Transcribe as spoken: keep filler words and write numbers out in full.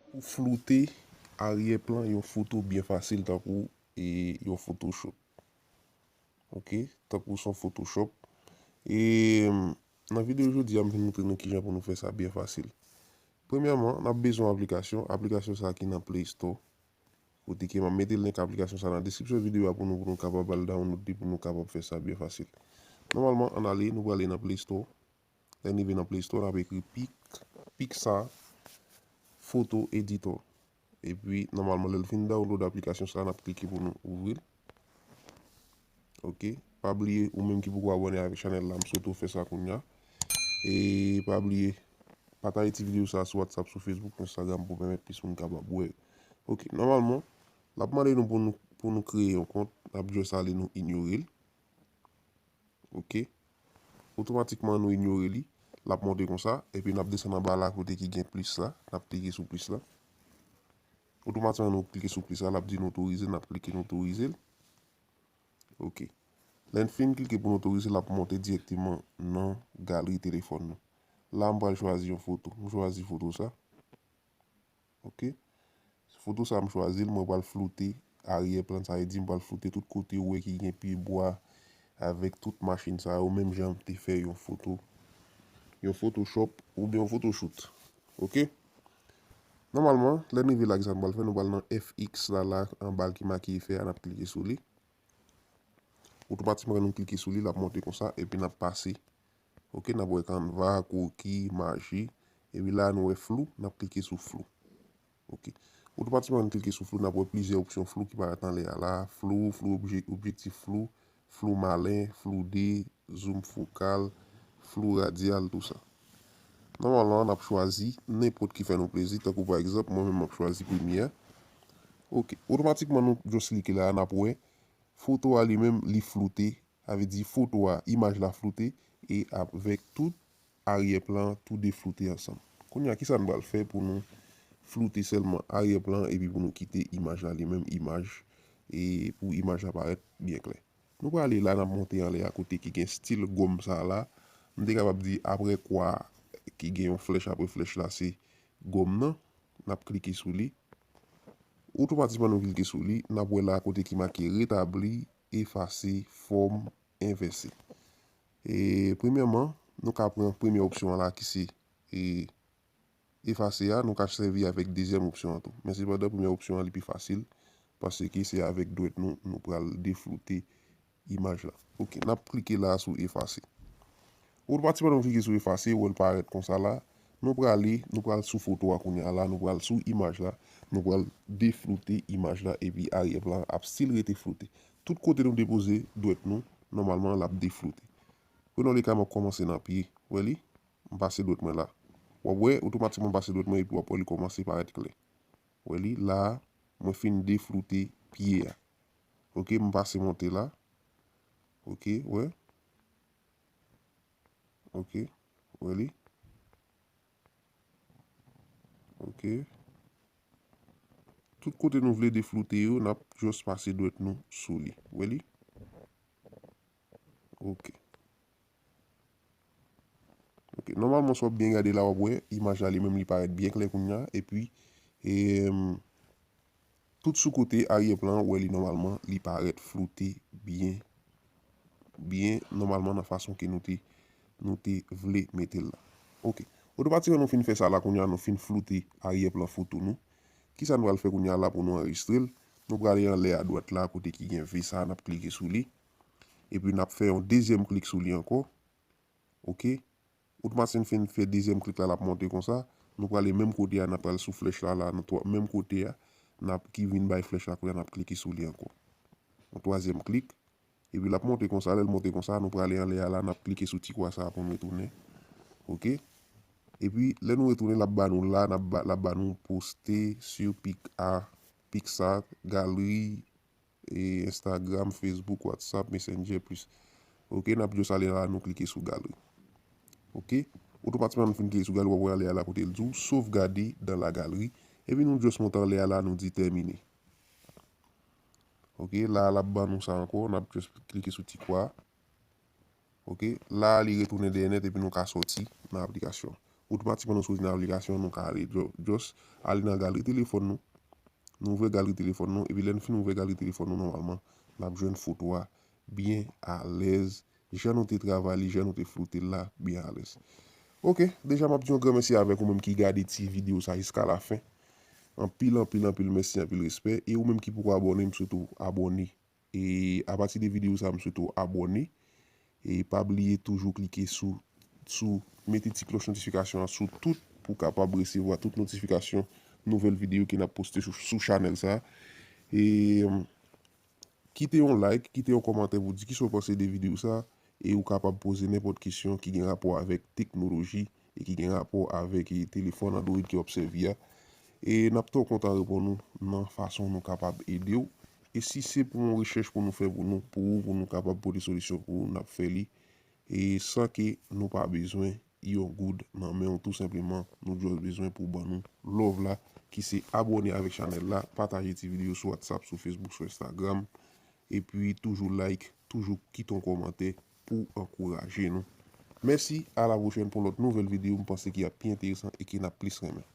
Pou floute aryè plan yon foto byen fasil tankou e yon Photoshop. Ok, tankou son Photoshop. E nan videyo jodi a, m vin montre nou kijan pou nou fè sa byen fasil. Premyèman, n ap bezwen aplikasyon. Aplikasyon sa ki nan Play Store. Kote ke m ap mete link aplikasyon sa nan deskripsyon videyo a pou nou, pou nou kapab al download li, pou nou kapab fè sa byen fasil. Nòmalman, ann ale, nou prale nan Play Store. Lè n rive nan Play Store, n ap ekri Pic, Pixar Photo Editor. Epi, nòmalman, lè l fin download aplikasyon sa, n ap klike pou nou ouvri l. Ok. Pa bliye, ou menm ki poko abòne avèk chanèl la, m swete w fè sa kounye a. E pa bliye, pataje ti videyo sa sou WhatsApp, sou Facebook, Instagram pou pèmèt plis moun kapab wè. Ok, nòmalman, l ap mande nou pou nou, pou nou kreye yon kont, n ap just ale nou inyore l. Ok. Otomatikman, nou inyore li. L ap monte konsa. Epi, n ap desann anba la kote ki gen plis la. N ap klike sou plis la. Otomatikman, nou klike sou plis la. L ap di n otorize. N ap klike n otorize l. Ok. Lè n fin klike pou n otorize, l ap monte dirèkteman nan galri telefòn nou. La, m pral chwazi yon foto. M chwazi foto sa. Ok. Foto sa m chwazi l, mwen pral floute aryè plan, sa vle di m pral floute tout kote ou wè ki gen pye bwa avèk tout machin sa yo, menm jan m te fè yon foto, yon Photoshop oubyen yon photoshoot. Ok. Nòmalman, lè n rive la, kisa nou pral fè? Nou pral nan F X la, la, anba l ki make efè a, n ap klike sou li. Otomatikman, nou klike sou li, l ap monte konsa, epi n ap pase. Ok, n ap wè kanva, kwoki, maji. Epi la, nou wè flou, n ap klike sou flou. Ok. Otomatikman, nou klike sou flou, n ap wè plizyè opsyon flou ki parèt anlè a la. Flou, flou obje-, objektif flou, flou malen, flou de, zoom fokal, flou radyal, tou sa. Nòmalman, n ap chwazi nenpòt ki fè nou plezi. Tankou, pa egzanp, mwen menm, m ap chwazi premye a. Ok. Otomatikman, nou just klike la, n ap wè foto a li menm, li floute. Sa vle di foto a, imaj la floute e avèk tout aryè plan an tou de floute ansanm. Kounye a, kisa n pral fè pou nou floute sèlman aryè plan an epi pou nou kite imaj la li menm imaj e pou imaj la parèt byen klè? Nou prale la, n ap monte anlè a kote ki gen stil gonm sa a la. M te kapab di apre kwa a ki gen yon flèch, apre flèch la se gonm nan. N ap klike sou li. Otomatikman nou klike sou li, n ap wè la kote ki make retabli, efase, fòm envèse. E premyèman, nou ka pran premyè opsyon an la ki se e, efase a, nou ka sèvi avèk dezyèm opsyon an tou. Men sepandan, premyè opsyon an li pi fasil, paske se avèk dwèt nou, nou pral defloute imaj la. Ok, n ap klike la sou efase. Otomatikman nou klike sou efase, ou wè l parèt konsa la. Nou prale, nou pral sou foto a kounye a la, nou pral sou imaj la, nou pral defloute imaj la, epi aryè plan an ap still rete floute. Tout kote nou depoze dwèt nou, nòmalman l ap defloute. Prenons le cas, m ap kòmanse nan pye. Wè li? M pase dwèt mwen la. W ap wè, otomatikman m pase dwèt mwen epi w ap wè li kòmanse parèt klè. Wè li? La a, mwen fin defloute pye a. Ok, m pase monte la. Ok, wè. Ok, wè li? Ok. Tout kote nou vle defloute yo, n ap just pase dwèt nou sou li. Wè li? Ok. Ok. Nòmalman, si w ap byen gade la, w ap wè imaj la li menm li parèt byen klè kounye a. Epi, em, tout sou kote aryè plan an, w wè li nòmalman, li parèt floute byen, byen nòmalman nan fason ke nou te, nou te vle mete l la. Ok. Otomatikman, nou fin fè sa la kounye a, nou fin floute aryè plan foto nou. Kisa nou pral fè kounye a la pou nou anrejistre l? Nou prale anlè a dwat la, kote ki gen V sa a, n ap klike sou li. Epi n ap fè yon dezyèm klik sou li ankò. Ok. Otomatikman fin fè dezyèm klik la, l ap monte konsa. Nou prale menm kote a, n ap pral sou flèch la, la, nan twa, menm kote a, n ap, ki vin bay flèch la kounye a, n ap klike sou li ankò. Yon twazyèm klik. Epi l ap monte konsa, lè l monte konsa, nou prale anlè a la, n ap klike sou ti kwa sa a pou n retounen. Ok. Epi, lè nou retounen, l ap ba nou la, n ap ba, l ap ba nou poste sur Pic-, a, Pixar, galri, e Instagram, Facebook, WhatsApp, Messenger, plis. Ok, n ap just ale la, nou klike sou galri. Ok, otomatikman nou fin klike sou galri, w ap wè anlè a la kote l di w, sauvegarder dans la galerie. Epi nou just monte anlè a la, nou di termine. Ok, la a l ap ban nou sa ankò, n ap just klike sou ti kwa. Ok, la a li retounen dèyè nèt epi nou ka sòti nan aplikasyon. Otomatikman nou soti nan aplikasyon, nou ka ale. Just ale nan galeri telefòn nou. Nou ouvè galeri telefòn nou, epi lè n fin ouvè galeri telefòn nou, nòmalman, n ap jwenn foto a byen alèz. Jan nou te travay li, jan nou te floute l la, byen alèz. Ok, deja m ap di yon gran mèsi avèk ou menm ki gade ti videyo sa jiska lafen. Anpil, anpil, anpil mèsi, anpil respè. E ou menm ki poko abòne, m swete w abòne. E apati de videyo sa, m swete w abòne. E pa bliye toujou klike sou, sou, mete ti klòch notifikasyon an sou tout pou w kapab resevwa tout notifikasyon nouvèl videyo ke n ap poste sou, sou chanèl sa. E, kite yon like, kite yon kòmantè pou di kisa w panse de videyo sa, e ou kapab poze nenpòt kesyon ki gen rapò avèk teknoloji e ki gen rapò avèk, e, telefòn Android ke w ap sèvi a. E n ap twò kontan reponn ou nan fason nou kapab ede w. E si se pou yon rechèch pou nou fè pou nou, pou ou, pou nou kapab pote solisyon pou ou, n ap fè li. E san ke nou pa bezwen yon goud nan men w, tou senpleman, nou just bezwen pou w ban nou love la, ki se abòne avèk chanèl la, pataje ti videyo sou WhatsApp, sou Facebook, sou Instagram, epi toujou like, toujou kite yon kòmantè pou ankouraje nou. Mèsi, a la pwochèn pou lòt nouvèl videyo, m panse ki ap pi enteresan e ke n ap plis renmen.